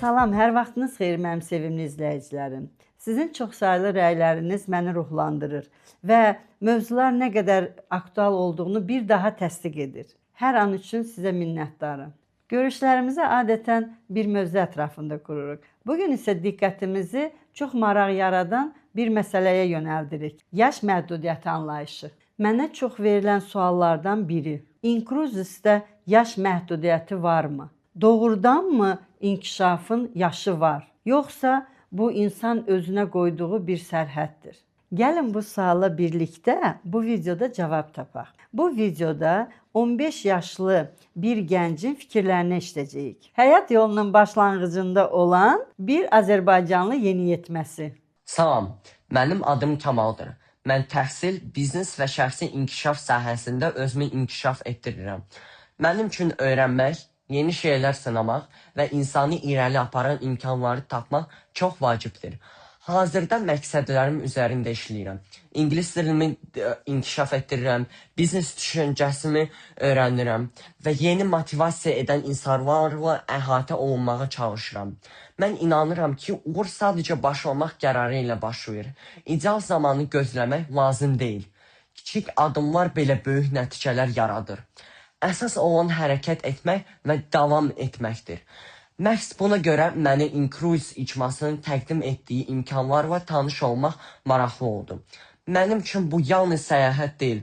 Salam, hər vaxtınız xeyir mənim sevimli izləyicilərim. Sizin çoxsaylı rəyləriniz məni ruhlandırır və mövzular nə qədər aktual olduğunu bir daha təsdiq edir. Hər an üçün sizə minnətdarım. Görüşlərimizi adətən bir mövzu ətrafında qururuq. Bugün isə diqqətimizi çox maraq yaradan bir məsələyə yönəldirik. Yaş məhdudiyyəti anlayışı. Mənə çox verilən suallardan biri. Inkruzisdə yaş məhdudiyyəti varmı? Doğrudanmı inkişafın yaşı var? Yoxsa bu insan özünə qoyduğu bir sərhəddir? Gəlin bu suala birlikdə bu videoda cavab tapaq. Bu videoda 15 yaşlı bir gəncin fikirlərini eşidəcəyik. Həyat yolunun başlanğıcında olan bir Azərbaycanlı yeniyetməsi. Salam, mənim adım Kamaldır. Mən təhsil, biznes və şəxsi inkişaf sahəsində özümü inkişaf etdirirəm. Mənim üçün öyrənmək, yeni şeylər sınamaq və insanı irəli aparan imkanları tapmaq çox vacibdir. Hazırda məqsədlərim üzərində işləyirəm. İngilis dilimi inkişaf etdirirəm, biznes düşüncəsini öyrənirəm və yeni motivasiya edən insanlarla əhatə olunmağa çalışıram. Mən inanıram ki, uğur sadəcə başlamaq qərarı ilə başlayır. İdeal zamanı gözləmək lazım deyil. Kiçik addımlar belə böyük nəticələr yaradır. Əsas olan hərəkət etmək və davam etməkdir. Məhz buna görə məni Incruise icmasının təqdim etdiyi imkanlarla tanış olmaq maraqlı oldu. Mənim üçün bu yalnız səyahət deyil,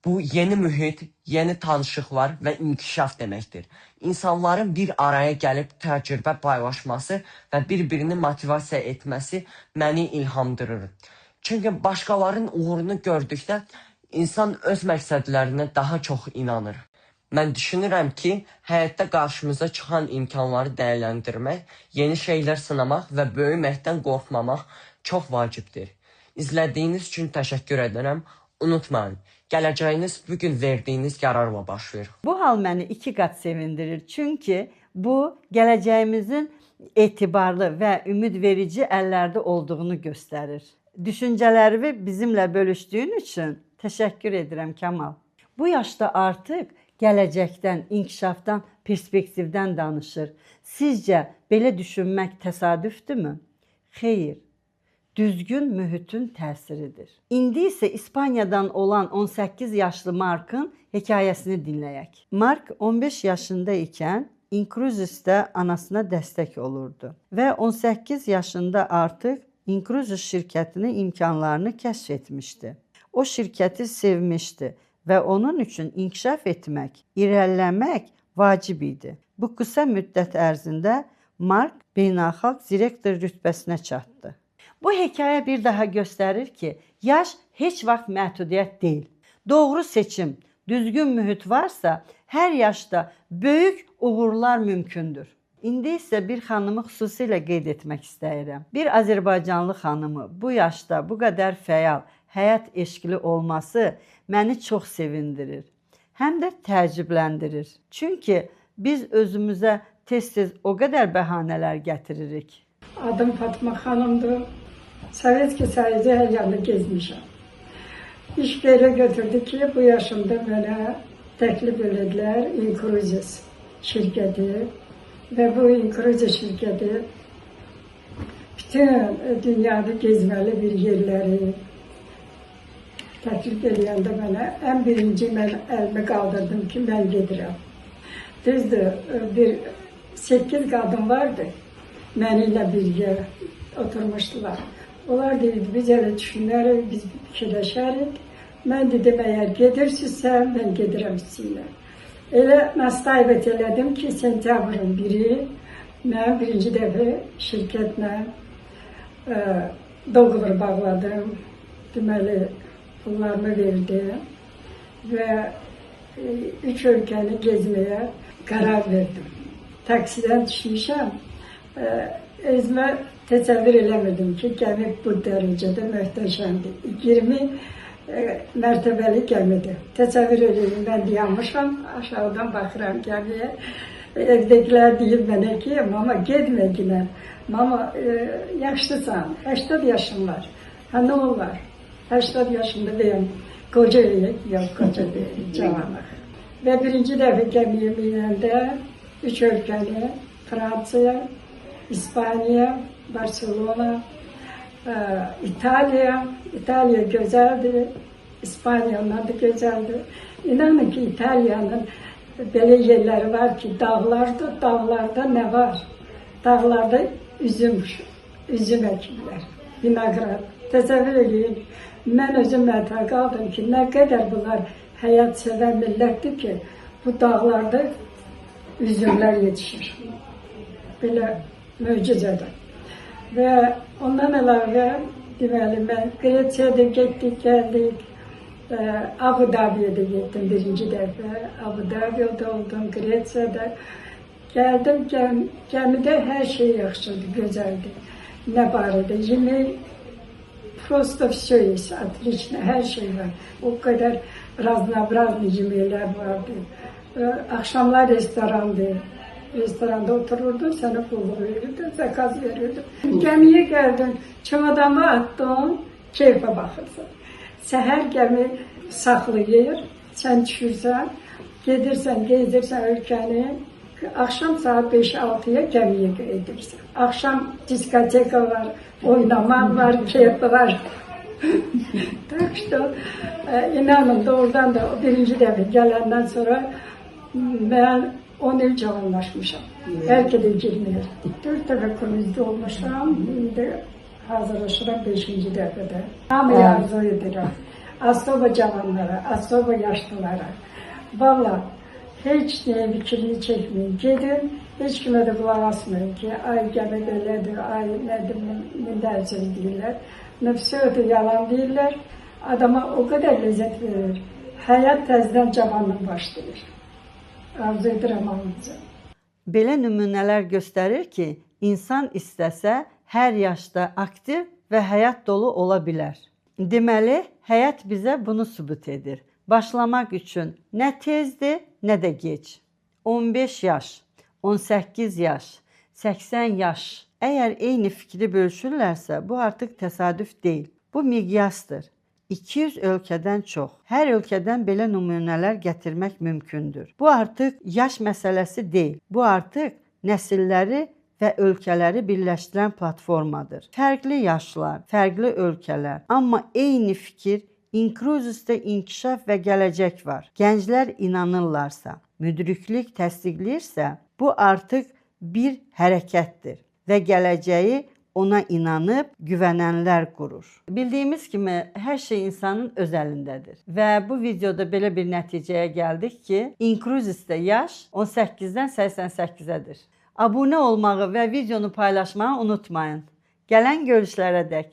bu yeni mühit, yeni tanışlıqlar və inkişaf deməkdir. İnsanların bir araya gəlib təcrübə paylaşması və bir-birini motivasiya etməsi məni ilhamlandırır. Çünki başqalarının uğurunu gördükdə insan öz məqsədlərinə daha çox inanır. Mən düşünürəm ki, həyatda qarşımıza çıxan imkanları dəyərləndirmək, yeni şeylər sınamaq və böyüməkdən qorxmamaq çox vacibdir. İzlədiyiniz üçün təşəkkür edirəm. Unutmayın, gələcəyiniz bu gün verdiyiniz qərarla başlayır. Bu hal məni iki qat sevindirir. Çünki bu gələcəyimizin etibarlı və ümidverici əllərdə olduğunu göstərir. Düşüncələrimi bizimlə bölüşdüyün üçün təşəkkür edirəm Kamal. Bu yaşda artıq gələcəkdən, inkişafdan, perspektivdən danışır. Sizcə belə düşünmək təsadüfdürmü? Xeyr. Düzgün mühitin təsiridir. İndi isə İspaniyadan olan 18 yaşlı Markın hekayəsini dinləyək. Mark 15 yaşında ikən Incruisisdə anasına dəstək olurdu və 18 yaşında artıq Incruisis şirkətinin imkanlarını kəşf etmişdi. O şirkəti sevmişdi və onun üçün inkişaf etmək, irəliləmək vacib idi. Bu qısa müddət ərzində Mark beynəlxalq direktor rütbəsinə çatdı. Bu hekayə bir daha göstərir ki, yaş heç vaxt məhdudiyyət deyil. Doğru seçim, düzgün mühit varsa, hər yaşda böyük uğurlar mümkündür. İndi isə bir xanımı xüsusilə qeyd etmək istəyirəm. Bir Azərbaycanlı xanımı bu yaşda bu qədər fəal, həyat eşqli olması məni çox sevindirir. Həm də təəccübləndirir. Çünki biz özümüzə tez-tez o qədər bəhanələr gətiririk. Adım Fatma xanımdır. Sovetski Soyuzu hər yanı gezmişəm. İş belə götürdü ki, bu yaşımda mənə təklif elədilər Incruises şirkəti və bu Incruises şirkəti bütün dünyada gezməli bir yerləri təklif eləyəndə mənə ən birinci mən əlimi qaldırdım ki, mən gedirəm. Düzdür, bir 8 qadın vardı, mənimlə birgə oturmuşdular. Onlar deyirdi, biz elə düşünərik, biz fikirləşərik. Mən dedim, əgər gedirsinizsə, mən gedirəm sizinlə. Elə nastaybət elədim ki, sentyabrın 1-i mən birinci dəfə şirkətlə dogovor bağladım. Deməli, pullarımı verdim və 3 ölkəni gezməyə qərar verdim. Taksidən düşmüşəm, özümə təsəvvür eləmirdim ki, gəmi bu dərəcədə möhtəşəmdir. 20 mərtəbəli gəmidir. Təsəvvür eləyim, mən dayanmışam, aşağıdan baxıram gəmiyə. Evdəkilər deyir mənə ki, mama getmə yenə, mama yaşlısan, 80 yaşın var. Ha, nə olar? 80 yaşında deyəm, qoca eləyək, yox, qoca deyil, cavanıq. Və birinci dəfə gəmiyə minəndə 3 ölkəni, Fransiya, İspaniya, Barcelona, İtaliya. İtaliya gözəldir, İspaniya ondan da gözəldir. İnanın ki, İtaliyanın belə yerləri var ki, dağlarda nə var? Dağlarda üzüm əkirlər, vinaqrad. Təsəvvür eləyin, mən özüm məhtəl qaldım ki, nə qədər bunlar həyat sevən millətdir ki, bu dağlarda üzümlər yetişir. Belə möcüzədir. Və ondan əlavə, deməli, mən Qresiyada getdik, gəldik, Abu Dhabi'ye də getdim birinci dəfə. Abu Dhabi'də oldum, Qresiyada. Gəldim, gəmidə hər şey yaxşıdır, gözəldir. Nə barədə? Yemək, просто все есть, отлично, hər şey var. O qədər raznoobrazlı yeməklər vardı. Axşamlar restorandı. Restoranda otururdun, sənə pul verirdi, zakaz verirdi. Gəmiyə gəldin, çamadanı atdın, keyfə baxırsan. Səhər gəmi saxlayır, sən düşürsən, gedirsən, gezdirsən ölkəni. Axşam saat 5-6-ya gəmiyə gedirsən. Axşam diskoteka var, oynama var, keyf var. Tak что, inanın doğrudan da o birinci dəfə gələndən sonra mən 10 il cavanlaşmışam. Bəlkə də 20 il. 4 dəfə kruzda olmuşam, indi hazırlaşıram 5-ci dəfədə. Hamıya arzu edirəm. Asoba cavanlara, asoba yaşlılara. Valla heç nəyə fikrini çəkməyin. Gedin, heç kimə də qulaq asmayın ki, ay gəmi belədir, ay nədir, mindər söz deyirlər. Nefsi ötü yalan deyirlər. Adama o qədər ləzzət verir. Həyat təzədən cavanla başlayır. Arzu edirəm hamınıza. Belə nümunələr göstərir ki, insan istəsə hər yaşda aktiv və həyat dolu ola bilər. Deməli, həyat bizə bunu sübut edir. Başlamaq üçün nə tezdir, nə də gec. 15 yaş, 18 yaş, 80 yaş. Əgər eyni fikri bölüşürlərsə, bu artıq təsadüf deyil. Bu miqyasdır. 200 ölkədən çox. Hər ölkədən belə nümunələr gətirmək mümkündür. Bu artıq yaş məsələsi deyil. Bu artıq nəsilləri və ölkələri birləşdirən platformadır. Fərqli yaşlar, fərqli ölkələr, amma eyni fikir, İnkruzisdə inkişaf və gələcək var. Gənclər inanırlarsa, müdriklik təsdiqləyirsə, bu artıq bir hərəkətdir və gələcəyi ona inanıb güvənənlər qurur. Bildiyimiz kimi hər şey insanın öz əlindədir. Və bu videoda belə bir nəticəyə gəldik ki, İnkruzisdə yaş 18-dən 88-ədir. Abunə olmağı və videonu paylaşmağı unutmayın. Gələn görüşlərə dək.